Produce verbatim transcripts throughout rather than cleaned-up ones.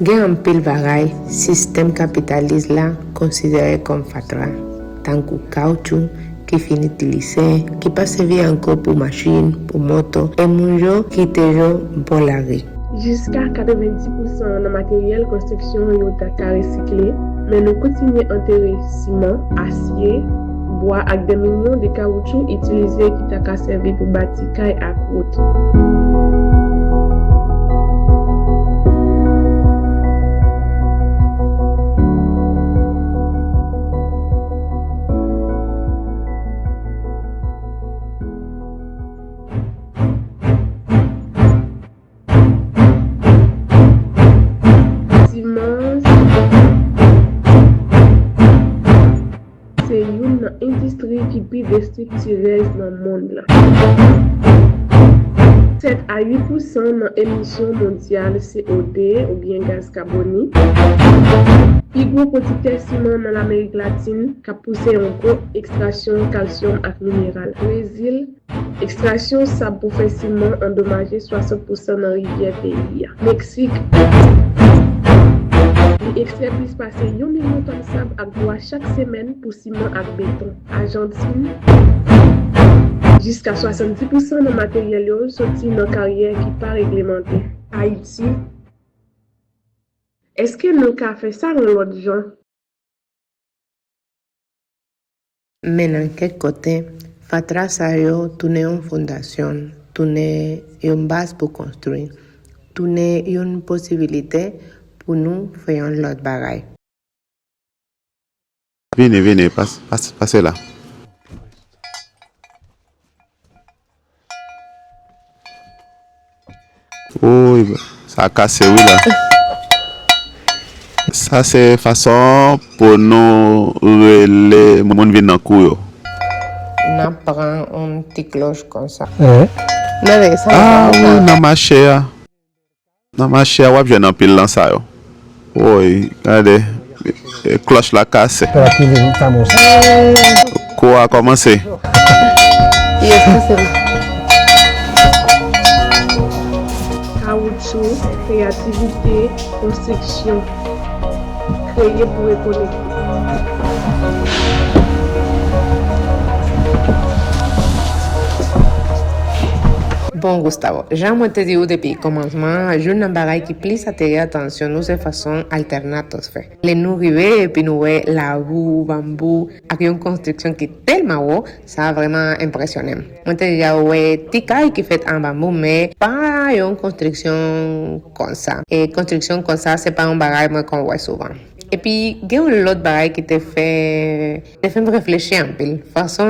Gen anpil bagay sistèm kapitalis la konsidere kòm fatra, tankou kawchou ki fin itilize, ki pa sèvi ankò pou machin, pou moto, e moun yo kite yo bò lari. Jiska katrevenndis pousan nan materyèl konstriksyon yo ta ka resikle, men nou kontinye antere siman, asye, bwa ak dè milyon de kawotchou itilize ki ta ka sèvi pou bati kay ak wout. Siman se youn nan endistri ki pi destriktirèz nan mond lan. Sèt a uit pousan nan emisyon mondyal C O de oubyen gaz kabonik. Pi gwo pwodiktè siman nan Lamerik Latin k ap pouse yon gwo ekstraksyon kalsyòm ak mineral. Brezil, ekstraksyon sab pou fè siman andomaje swasant pousan nan rivyè peyi a. Meksik, li ekstrè plis pase yon milyon tòn sab ak bwa chak semèn pou siman ak beton. Ajantin, jiska swasanndis pousan nan materyèl yo soti nan karyè ki pa reglemante. Ayiti, èske nou ka fè sa yon lòt jan? Men nan kèk kote, fatra sa yo tounen yon fondasyon, tounen yon baz pou konstwi, tounen yon posibilite pou nou fè yon lòt bagay. Vini, vini, pas, pas, pase la. Woy, sa kase wi la. Sa se fason pou nou rele moun vin nan kou yo. N ap pran yon ti klòch konsa. N ap sa. Ah wi, nan mache a. Nan mache a w ap jwenn anpil nan sa yo. Woy, gade, klòch la kase. Kou a kòmanse. Yes, se sa. Kawotchou, kreyativite, konstriksyon. Kreye pou rekonekte. Bon, Gustavo, jan mwen te di w depi kòmansman an, youn nan bagay ki plis atire atansyon nou se fason Alternatos fè. Lè nou rive epi nou wè labou, banbou, ak yon konstriksyon ki tèlman wo, sa vrèman enpresyonnen m. Mwen te deja wè ti kay ki fèt an banbou, men pa yon konstriksyon konsa. E konstriksyon konsa, se pa yon bagay mwen konn wè souvan. Epi, gen yon lòt bagay ki te fè, te fè m reflechi anpil. Fason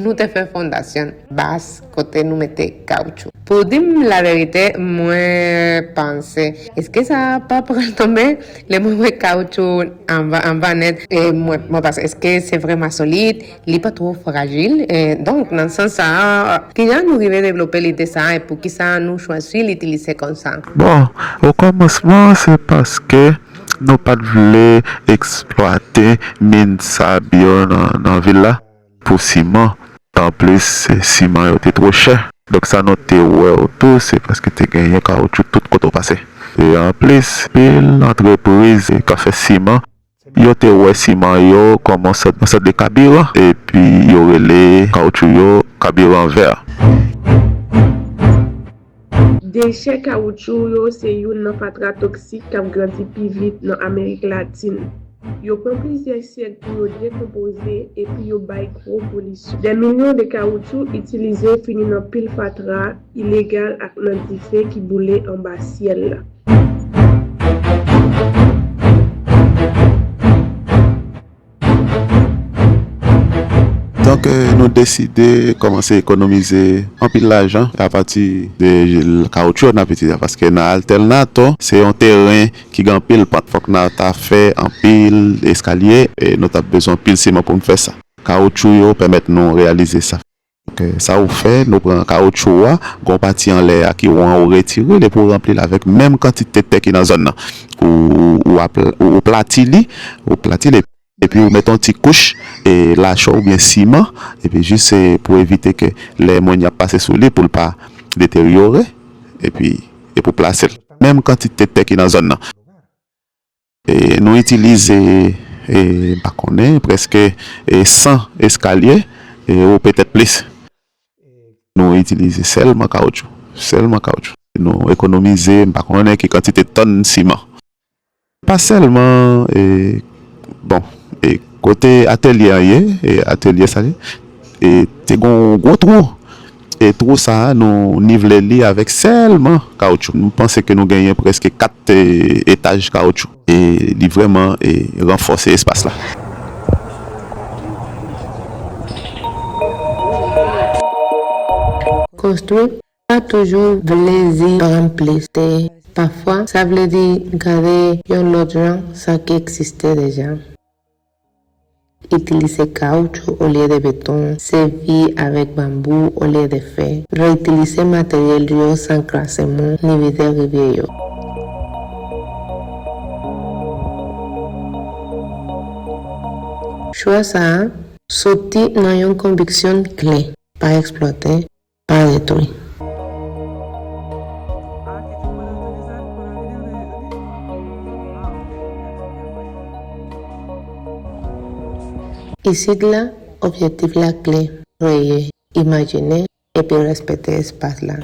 nou te fè fondasyon, baz, kote nou mete kawotchou. Pou di m laverite, mwen panse, èske sa pa pral tonbe? Lè mwen wè kawotchou anba, anba nèt, e mwen, mwen panse, èske se vrèman solid? Li pa twò frajil? E, donk, nan sans sa a, kijan nou rive devlope lide sa a, e poukisa nou chwazi l itilize konsa? Bon, okòmansman, se paske nou pa t vle eksplwate min sab yo nan, nan vil la pou siman. Anplis, siman yo te twò chè. Donk, sa nou te wè yo tou, se paske te genyen kawotchou tout kote w pase. E anplis, pil antrepriz k ap fè siman, yo te wè siman yo kòm yon sòt, yon sòt de kabiran, epi yo rele kawotchou yo kabiran vè. Dechè kawotchou yo se youn nan fatra toksik k ap grandi pi vit nan Amerik Latin. Yo pran plizyè syèk pou yo dekonpoze epi yo bay gwo polisyon. Dè milyon de kawotchou itilize fini nan pil fatra ilegal ak nan dife ki boule anba syèl la. Donk, nou deside kòmanse ekonomize anpil lajan apati de kawotchou n ap itilize a, paske nan Alternato, se yon teren ki gen anpil pant. Fòk n ta fè anpil eskalye, e nou t ap bezwen anpil siman pou n fè sa. Kawotchou yo pèmèt nou reyalize sa. Donk, sa ou fè, nou pran kawotchou a, gon pati anlè a ki won an, ou retire l epi ou ranpli l avèk menm kantite tè ki nan zòn nan. Ou, ou, apl- ou, ou plati li, ou plati li, epi ou mete yon ti kouch e lachò oubyen siman, epi jis se pou evite ke lè moun y ap pase sou li pou l pa deteryore, epi, epi ou plase l. Menm kantite tè ki nan zòn nan. E nou itilize, e, m pa konnen, prèske, e, san eskalye, e, ou petèt plis. Nou itilize sèlman kawotchou, sèlman kawotchou. Nou ekonomize, m pa konnen ki kantite tòn siman. Pa sèlman, e, bon, e, kote atelye a ye, e, atelye sa ye, e, te gon gwo twou. E twou sa a, nou nivle li avèk sèlman kawotchou. Nou panse ke nou genyen prèske kat, e, etaj kawotchou. E li vrèman, e, ranfòse espas la. Konstwi pa toujou vle di ranpli tè. Pafwa, sa vle di gade yon lòt jan sa ki egziste deja. Itilize kawotchou olye de beton, sèvi avèk banbou olye de fè, reyitilize materyèl yo san krase mòn ni vide rivye yo. Chwa sa a soti nan yon konviksyon klè: pa eksplwate, pa detwi. Isit la, objektif la klè: kreye, imajine, epi respekte espas la.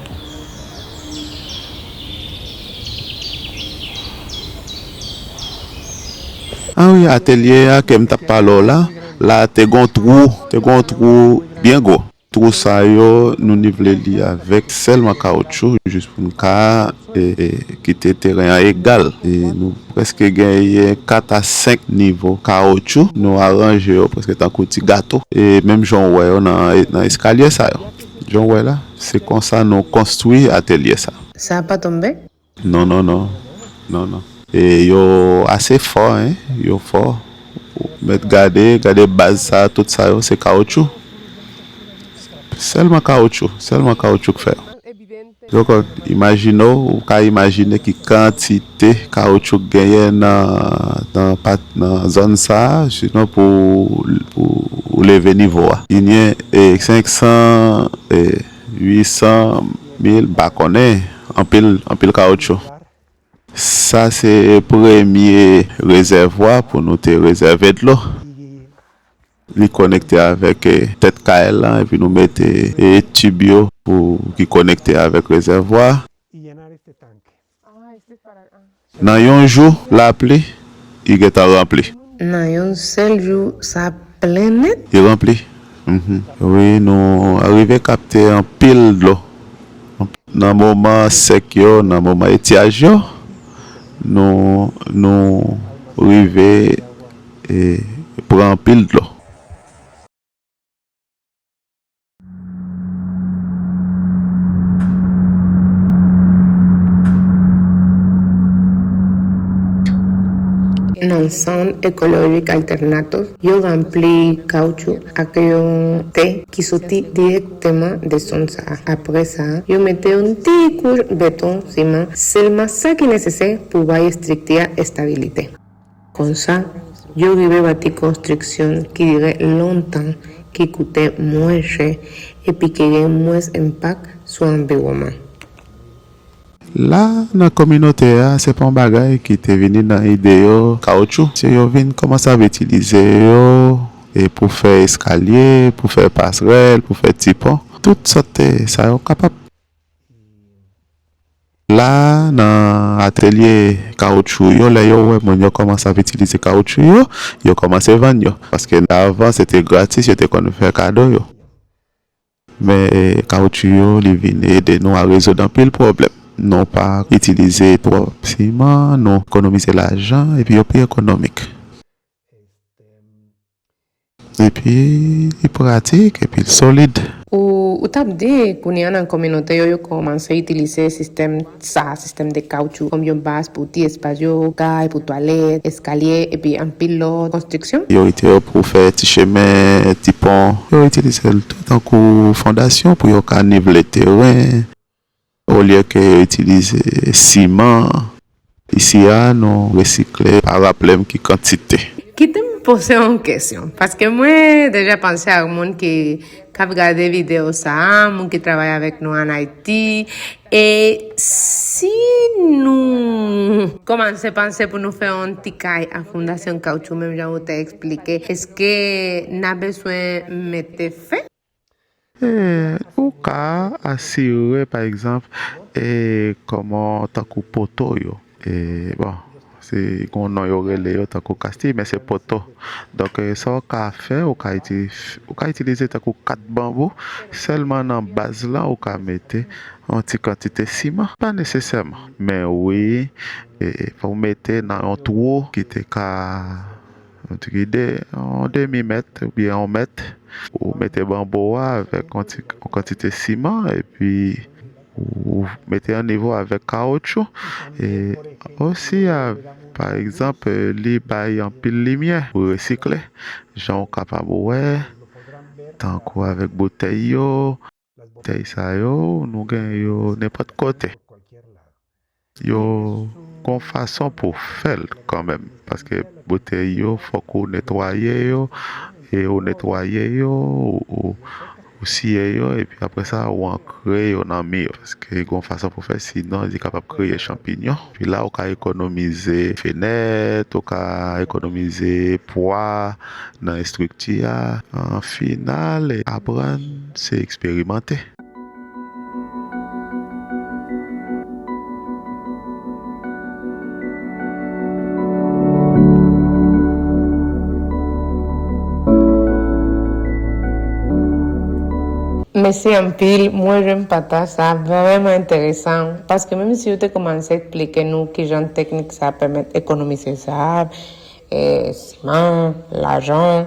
Ah wi, atelye a ke m t ap pale w la, la te gon twou, te gon twou byen gwo. Twou sa yo, nou nivle li avèk sèlman kawotchou, jis pou n ka, e, e, kite teren an egal. E nou prèske genyen kat a senk nivo kawotchou, nou aranje yo prèske tankou ti gato. E menm jan w wè yo nan, nan eskalye sa yo. Jan w wè la, se konsa nou konstwi atelye sa. Sa pa tonbe? Non, non, non. Non, non. E yo ase fò, en. Yo fò. Ou mèt gade, gade baz sa, tout sa yo, se kawotchou. Sèlman kawotchou, sèlman kawotchou k fè yo. Donk, imajine w, ou ka imajine ki kantite kawotchou k genyen nan, nan, pat, nan zòn sa a, sinon pou, pou ou leve nivo a. Genyen, e, senk san, e, uit san, mil, m pa konnen, anpil, anpil kawotchou. Sa se premye rezèvwa pou nou te rezève dlo. Li konekte avèk, e, tèt kay lan, epi nou mete, e, tib yo pou ki konekte avèk rezèvwa. Nan yon jou lapli, li gentan ranpli. Nan yon sèl jou, sa plen nèt. Li ranpli. Mhm. Wi, nou rive kapte anpil dlo. Nan moman sèk yo, nan moman etyaj yo, nou, nou rive, e, pran anpil dlo. Nan sant ekolojik Alternatos, yo ranpli kawotchou ak yon tè ki soti dirèkteman de sant sa a. Apre sa, yo mete yon ti kouch beton, siman, sèlman sa ki nesesè pou bay estrikti a estabilite. Konsa, yo rive bati konstriksyon ki dire lontan, ki koute mwens chè, epi ki gen mwens enpak sou anviwònman. La, nan kominote a, se pa yon bagay ki te vini nan ide yo, kawotchou. Se yo vin kòmanse ap itilize yo, e pou fè eskalye, pou fè pasrèl, pou fè ti pon. Tout sòt, e, sa yo kapab. La, nan atelye kawotchou yo, lè yo wè moun yo kòmanse ap itilize kawotchou yo, yo kòmanse vann yo. Paske avan, se te gratis, yo te konn fè kado yo. Men, e, kawotchou yo, li vin ede nou a rezoud anpil pwoblèm. Nou pa itilize twòp siman, nou ekonomize lajan, epi yo pi ekonomik. Epi, li pratik, epi l solid. Ou, ou t ap di, kounye a nan kominote yo, yo kòmanse itilize sistèm sa, sistèm de kawotchou, kòm yon baz pou ti espas yo, kay, pou twalèt, eskalye, epi anpil lòt konstriksyon. Yo rete yo pou fè ti chemen, ti pon. Yo itilize l tou tankou fondasyon pou yo ka nivle teren. Olye ke yo itilize siman, isi a, nou resikle pa raple m ki kantite. Kite m poze yon kesyon, paske mwen deja panse ak moun ki k ap gade videyo sa a, moun ki travay avèk nou ann Ayiti. E si nou kòmanse panse pou nou fè yon ti kay a Fondasyon Kaoutchou, menm jan ou te eksplike, èske n a bezwen mete fen? E, ou ka asire, pa egzanp, e, kòman, tankou poto yo. E, bon, se gon non yo rele yo tankou kastiy, men se poto. Donk, e, sa w ka fè, ou ka, iti, ou ka itilize tankou kat banbou, sèlman nan baz lan, ou ka mete yon ti kantite siman. Pa nesesèman, men wi, e, fò w mete nan yon two ki te ka yon ti de, yon demi mèt oubyen yon mèt. Ou mete banbou a avèk yon ti, yon kantite siman, epi ou mete an nivo avèk kawotchou. E osi, a, pa egzanp, e, li bay anpil limyè pou resikle. Jan w kapab wè, tankou avèk boutèy yo, boutèy sa yo, nou gen yo nenpòt kote. Yo gon fason pou fè l kanmenm, paske boutèy yo, fòk ou netwaye yo, e ou netwaye yo, ou, ou, ou siye yo, epi apre sa, ou ankre yo nan mi yo, paske gon fason pou fè, sinon, li kapab kreye chanpinyon. Epi la, ou ka ekonomize fenèt, ou ka ekonomize pwa nan estrikti a. An final, aprann, se eksperimante. Mèsi anpil, mwen jwenn pataj sa vrèman enteresan, paske menm si yo te kòmanse eksplike nou kijan teknik sa pèmèt ekonomize zab, e, siman, lajan,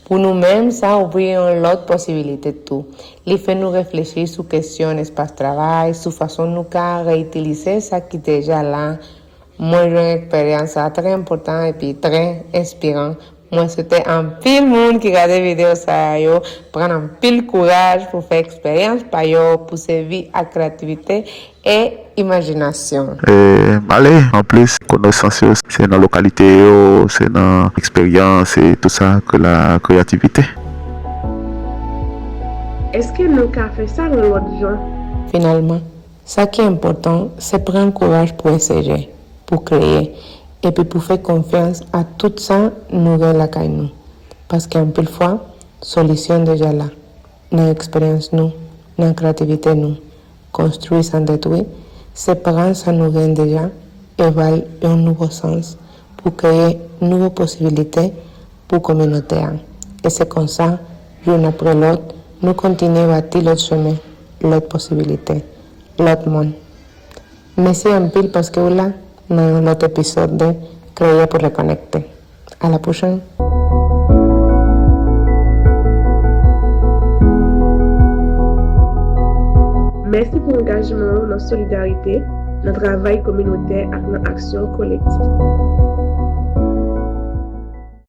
pou nou menm, sa ouvri yon lòt posibilite tou. Li fè nou reflechi sou kesyon espas travay, sou fason nou ka reyitilize sa ki deja la. Mwen jwenn eksperyans sa trè enpòtan epi trè enspiran. Mwen swete anpil moun ki gade videyo sa a yo pran anpil kouraj pou fè eksperyans pa yo, pou sèvi ak kreyativite e imajinasyon. E, m ale, anplis, konesans yo, se nan lokalite yo, se nan eksperyans e tout sa, ke la kreyativite. Èske nou ka fè sa yon lòt jan? Finalman, sa ki enpòtan, se pran kouraj pou eseye, pou kreye, epi pou fè konfyans a tout sa nou gen lakay nou. Paske anpil fwa, solisyon deja la, nan eksperyans nou, nan kreyativite nou. Konstwi san detwi, se pran sa nou gen deja e ba l yon nouvo sans pou kreye nouvo posibilite pou kominote a. E se konsa, youn apre lòt, nou kontinye bati lòt chemen, lòt posibilite, lòt monn. Mèsi anpil paske w la nan yon lòt episode de Kreye pou Rekonekte. À la prochaine! Mèsi pou angajman w nan solidarite, nan travay kominotè ak nan aksyon kolektif.